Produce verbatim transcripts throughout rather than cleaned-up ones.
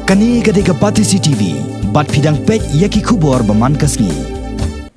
Kane ka dei ka Batesi T V, bad phi dang peit ïa ki khubor ba man ka sngi.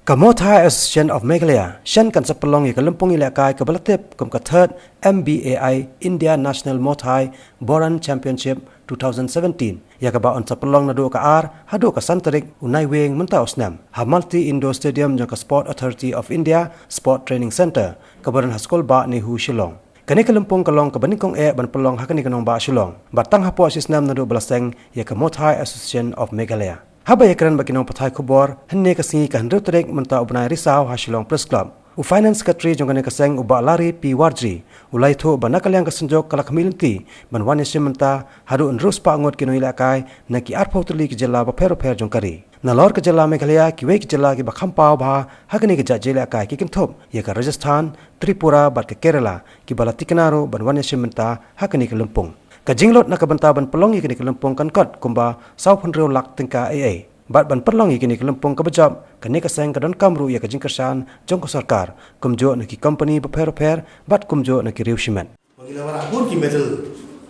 Ka Muay Thai Association of Meghalaya, shen kan sa pynlong ïa ka lympung ïalehkai kaba la tip kum ka Third M B A I India National Muay Thai Boran Championship two thousand seventeen, ïa kaba yn sa pynlong naduh ka ar haduh ka san tarik u Naiwieng mynta u snem ha Multi Indoor Stadium jong ka Sport Authority of India Sport Training Centre, kaba don ha Skul Bah NEHU Shillong. Kane ka lympung ka long kaba nyngkong eh ban pynlong ha kane ka nongbah Shillong, bad tang hapoh shi snem naduh ba la seng ïa ka Muay Thai Association of Meghalaya. Haba ïakren bad ki nongpathai khubor hynne ka sngi, ka hynriew tarik mynta u bnai Risaw, ha Shillong Press Club, u Finance Secretary jong kane ka seng, u Bah Larry P Warjri, u la ïathuh ba na ka liang ka Synjuk ka la khmih lynti ban wan ïashim bynta haduh hynriew spah ngut ki nongïalehkai na ki arphew tylli ki jylla bapher bapher jong ka ri. Nalor ka jylla Meghalaya, kiwei ki jylla kiba kham paw bha ha kane ka jait jingïalehkai ki kynthup ïa ka Rajasthan, Tripura bad ka Kerala, kiba la tikna ruh ban wan ïashim bynta ha kane ka lympung. Ka jinglut na ka bynta ban pynlong ïa kane ka lympung kan kot kumba saw phew hynriew lak tyngka ei ei. Bad ban pynlong ïa kane ka lympung kaba jop, kane ka seng ka donkam ruh ïa ka jingkyrshan jong ka sorkar, kumjuh na ki kompani bapher bapher bad kumjuh na ki riew shimet. Ba ngi la wanrah bun ki medal,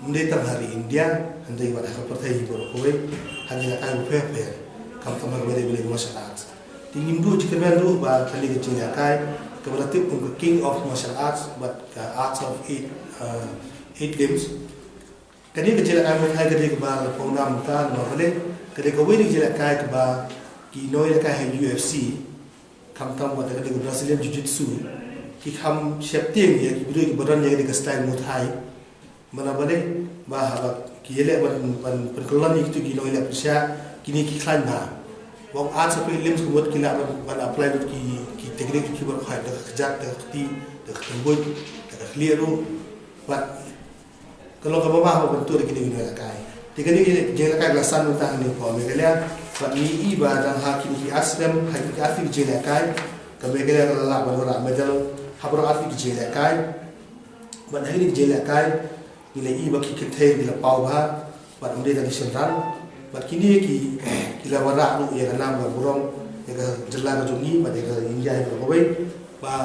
ym dei tang ha ri India, hynrei wat ha ka pyrthei hi baroh kawei, ha ki jaka bapher bapher, khamtam ha kaba ïadei bad martial arts. Te ngim duh jingkyrmen ruh ba kane ka jingïalehkai kaba la tip kum ka King of Martial Arts bad ka Arts of Eight, uh, Eight Limbs. Kane ka jingïalehkai Muay Thai ka dei kaba la pynlong mynta, namar balei, ka dei kawei na ki jingïalehkai kaba ki nongïalehkai ha U F C, khamtam wat ka dei ka Brazilian Jiu-Jitsu, ki kham sheptieng ïa ki briew kiba don ïa ka dei ka style Muay Thai. Namar balei, ba haba ki ïaleh ban, ban pynkyllon ïa kito ki nongïaleh pyrshah, kine ki khlaiñ bha. Ba ong Arts of Eight Limbs ka mut ki lah ban, ban apply lut ki, ki technique kiba hoi, da ka kjat, da ka kti, da ka tynjuh, da ka khlieh ruh. Bad ka long kaba bha ban tuh da kine ki jingïalehkai. Te kane ka jingïalehkai ka la san mynta hangne hapoh Meghalaya. Bad ngi i ba dang ha kine ki ar snem, ha kine ki artylli ki jingïalehkai, ka Meghalaya ka la lah ban wanrah medal ha baroh artylli ki jingïalehkai. Bad ha kine ki jingïalehkai ngi la i ba ki kynthei ki la paw bha, bad ym dei tang ki shynrang. Bad kine ki, ki la wanrah ruh ïa ka nam ka burom ïa ka jylla ka jong ngi bad ïa ka India hi baroh kawei. Ba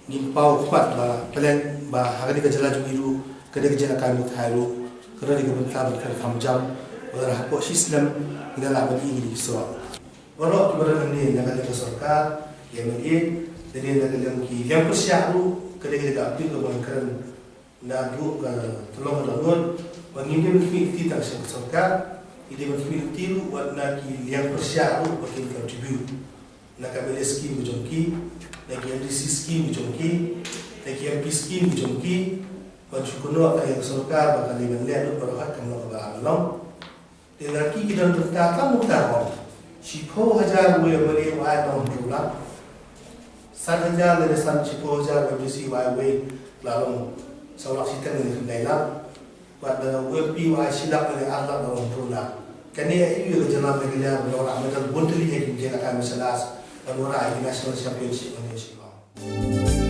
ngin paw khmat ba pynlong ba ha kane ka jylla jong ngi ruh, kane ka jingïalehkai Muay Thai ruh ka don ïa ka bynta ban kren kham jam, ba lada hapoh shi snem ngin lah ban i kine ki soh. Baroh kiba don hangne, na ka liang ka sorkar, ki M L A, lane na ka liang ki liang pyrshah ruh, ka dei ka appeal kaba ngan kren naduh ka tyllong ka dohnud, ba ngim dei ban khmih lynti tang sha ka sorkar, ngi dei ban khmih lynti ruh wat na ki liang pyrshah ruh ba kin contribute. Na ka M L A scheme ka jong ki, na ki M D C scheme ka jong ki, na ki M P scheme ka jong ki, ban shu kynnoh tang ïa ka sorkar ba kan dei ban leh lut baroh, kam long kaba lah ban long. Te lada ki don bynta, tang mynta ruh, shiphew hajar wei u M L A u ai tang hynriew lak. San hajar lane san, shiphew hajar u M D C u ai wei, la long saw lak shiteng lane khyndai lak. Bad lada u M P u ai shi lak lane ar lak, la long hynriew lak. Kane ïa ka jylla Meghalaya ban wanrah medal bun tylli ha ki jingïalehkai martial arts, ban wanrah ïa ki national championship hangne ha Shillong.